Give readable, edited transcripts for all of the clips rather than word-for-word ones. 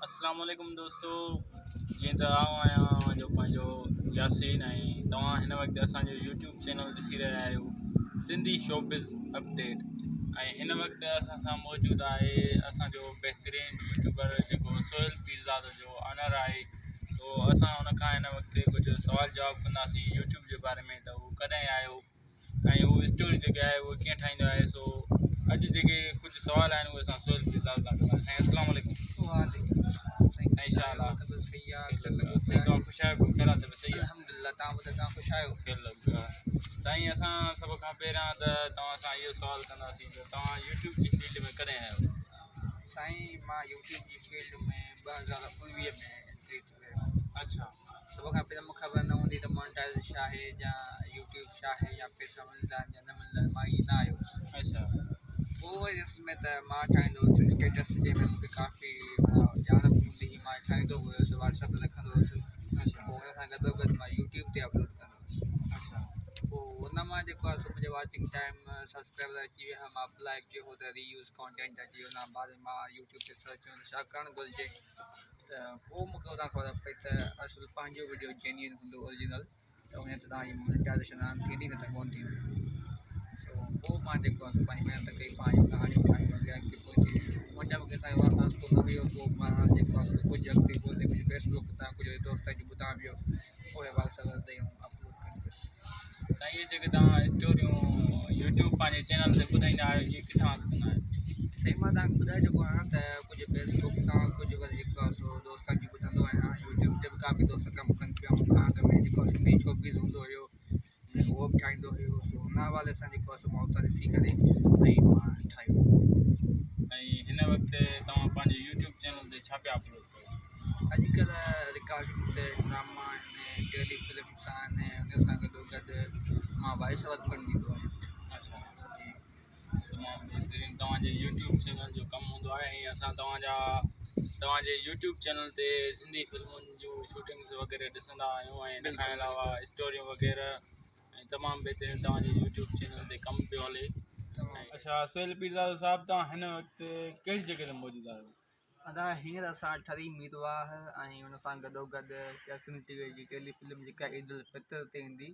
اسلام عليڪم دوستو جيئن ته آئون آهيان اوهان جو پنهنجو ياسين ۽ توهان هن وقت اسان جو يوٽيوب چينل ڏسي رهيا آهيو سنڌي شوبز اپڊيٽ ۽ هن وقت اسان سان موجود آهي اسان جو بهترين يوٽيوبر جيڪو سهيل پيرزادو جو آنر آهي سو اسان ان کان هن وقت ڪجهه سوال جواب ڪنداسين يوٽيوب جي باري ۾ ته هو ڪڏهن آيو ۽ هو اسٽوري جيڪي آهي اهو ڪيئن ٺاهيندو آهي سو اڄ جيڪي ڪجهه سوال آهن اهي اسان سهيل پيرزادو سان ڪنداسين. سائين اسلام عليڪم. وعليڪم السلام سائين سائين ڇا حال آهي؟ طبيعت صحيح آهي خير لڳو سائين توهان خوش آهيو خير آهي طبيعت صحيح آهي؟ الحمدلله توهان ٻڌايو توهان خوش آهيو؟ خير لڳو پيو آهي. سائين اسان سڀ کان پهريان ته توهان سان اهو سوال ڪنداسين ته توهان يوٽيوب جي فيلڊ ۾ ڪڏهن آيو؟ سائين مان يوٽيوب جي فيلڊ ۾ 2019 ۾ انٽري ٿي ويو. اڇا. سڀ کان پهريان مونکي خبر نه هوندي ته مونيٽائيز ڇا آهي يا يوٽيوب ڇا آهي يا پئسا ملندا آهن يا نه ملندا آهن مان ائين نه آيو هوس. اڇا. پوء وري اصل ۾ ته مان ٺاهيندو هوس اسٽيٽس جنهن ۾ مونکي ڪافي ڄاڻ به هوندي هئي مان ٺاهيندو به هوس واٽس اپ تي رکندو هوس. اڇا. پوء ان سان گڏو گڏ مان يوٽيوب تي اپلوڊ ڪندو هوس. اڇا. پوء ان مان جيڪو آهي سو منهنجي واچنگ ٽائيم سبسڪرائبر اچي ويا مان اپلائي ڪيو هو ته ري يوز ڪانٽينٽ اچي ويو ان کان بعد مان يوٽيوب تي سرچ ڪيو ته ڇا ڪرڻ گهرجي ته پوء مون کي اتان خبر پئي ته اصل پنهنجو وڊيو جينيئن هوندو اوريجنل ته ان تي توهان جي مونيٽائيزيشن آن ٿيندي نه ته ڪونه ٿيندي سو پوء مان جيڪو آهي سو پنهنجي محنت ڪئي پنهنجون ڪهاڻيون ٺاهيون اڳيان اڳتي پوئتي منهنجا به ڪنهن سان واسطو نه هيو پوء مان جيڪو آهي سو ڪجهه اڳتي پوئتي ڪجهه فيس بڪ تان ڪجهه دوستن کي ٻڌان پيو اهي واٽس ايپ تي اپلوڊ ڪندس. سائين اهي جيڪي توهان اسٽوريون يوٽيوب پنهنجي چينل تي ٻڌائيندا آهيو اهي ڪٿان هٿ ڪندا آهيو؟ سائين مان توهان کي ٻڌائي چڪو آهيان ته ڪجهه فيس بڪ تان ڪجهه وري جيڪو آهي سو دوستن جي ٻڌندو آهيان يوٽيوب تي به ڪافي دوست ڪم ڪن پيا مون کان اڳ ۾ جيڪو سنڌي شوبز هوندو هيو ۽ اهو به ٺاهيندو هيو سو ان حوالي سان جيڪو آهي سو مان اتان ڏسي ڪري ۽ مان ٺاهيو. ۽ هن وقت توهان پنهنجي يوٽيوب چينل تي ڇا پيا اپلوڊ ڪيو؟ اڄڪلهه رڪارڊنگس ڊراما آهن ٽيلي فلمس آهن ان سان گڏو گڏ مان وائس اوور پڻ ڏيندو آهيان. اڇا جي تمام بهترين توهان جي يوٽيوب چينل جو ڪم هوندو آهي ۽ اسان توهان جا توهان جي يوٽيوب چينل تي سنڌي فلمن جون شوٽنگس وغيره ڏسندا آهيون ۽ ان کان علاوه اسٽوريون وغيره ۽ تمام بهترين توهان جي يوٽيوب چينل تي ڪم پيو هلي. اڇا سهيل پيرزادو صاحب توهان هن وقت ڪهڙي جڳهه تي موجود آهيو؟ ادا هينئر اسان ٺري ميرواهه ۽ ان سان گڏو گڏ ياسين ٽي وي جي ٽيلي فلم جيڪا عيد الفطر تي ايندي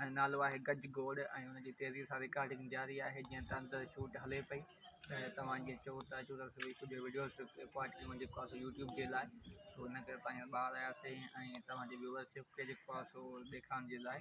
۽ نالو آهي گج گوڙ ۽ ان جي تيزي سان رڪارڊنگ جاري آهي جيئن ته اندر شوٽ هلي پئي ته توهان جيئن چئو ٿا اچو ته سهي ڪجهه وڊيوز رڪارڊ ڪيون جيڪو آهي سو يوٽيوب جي لاء سو ان ڪري اسان هينئر ٻاهر آياسين ۽ توهان جي ويورشپ کي جيڪو آهي سو ڏيکارڻ جي لاء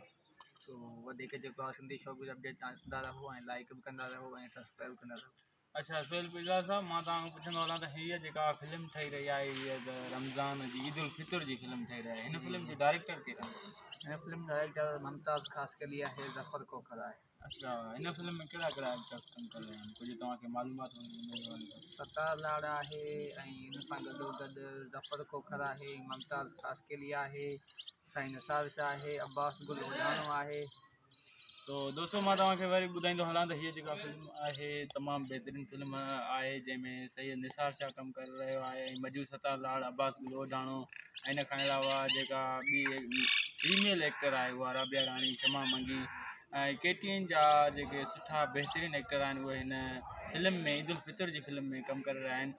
سو وڌيڪ جيڪو آهي سنڌي شوبز اپڊيٽ توهان ڏسندا رهو ۽ لائڪ به ڪندا رهو ۽ سبسڪرائب ڪندا رهو. اڇا سهيل پيرزاده صاحب مان توهان کان پڇندو هلان ته هيء جيڪا فلم ٺهي رهي آهي هيء ته رمضان جي عيد الفطر جي فلم ٺهي رهي آهي هن فلم جو ڊائريڪٽر ڪير آهي؟ هن فلم جو ڊائريڪٽر ممتاز خاصخيلي آهي ظفر کوکر آهي. اڇا هن فلم ۾ ڪهڙا ڪهڙا ايڪٽرس ڪم ڪري رهيا آهن ڪجهه توهان کي معلومات هوندي ان جي حوالي سان. ستار لاڙ آهي ۽ ان سان گڏو گڏ ظفر کوکر آهي ممتاز خاصخيلي آهي سائين نثار شاهه آهي عباس گل اوڍاڻو آهي. تو دوستو مان توهان کي وري ٻڌائيندو هلان ته هيء جيڪا فلم آهي تمام بهترين فلم آهي جنهن ۾ سيد نثار شاهه ڪم ڪري رهيو آهي ۽ مجو ستار لاڙ عباس گل اوڍاڻو ۽ ان کان علاوه جيڪا ٻي فيميل ايڪٽر آهي اها رابعه راڻي شمع منگي ۽ ڪي ٽي اين جا جيڪي سٺا بهترين ايڪٽر آهن اهي هن فلم ۾ عيد الفطر جي فلم ۾ ڪم ڪري رهيا آهن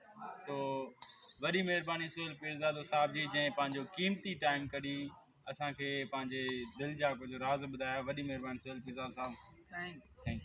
تو وڏي مهرباني سهيل پيرزادو صاحب جي جنهن پنهنجو قيمتي ٽائيم ڪڍي اسان کي پنهنجي دل جا ڪجهه راز ٻڌايا وڏي مهرباني سهيل پيرزادو صاحب thank thank you.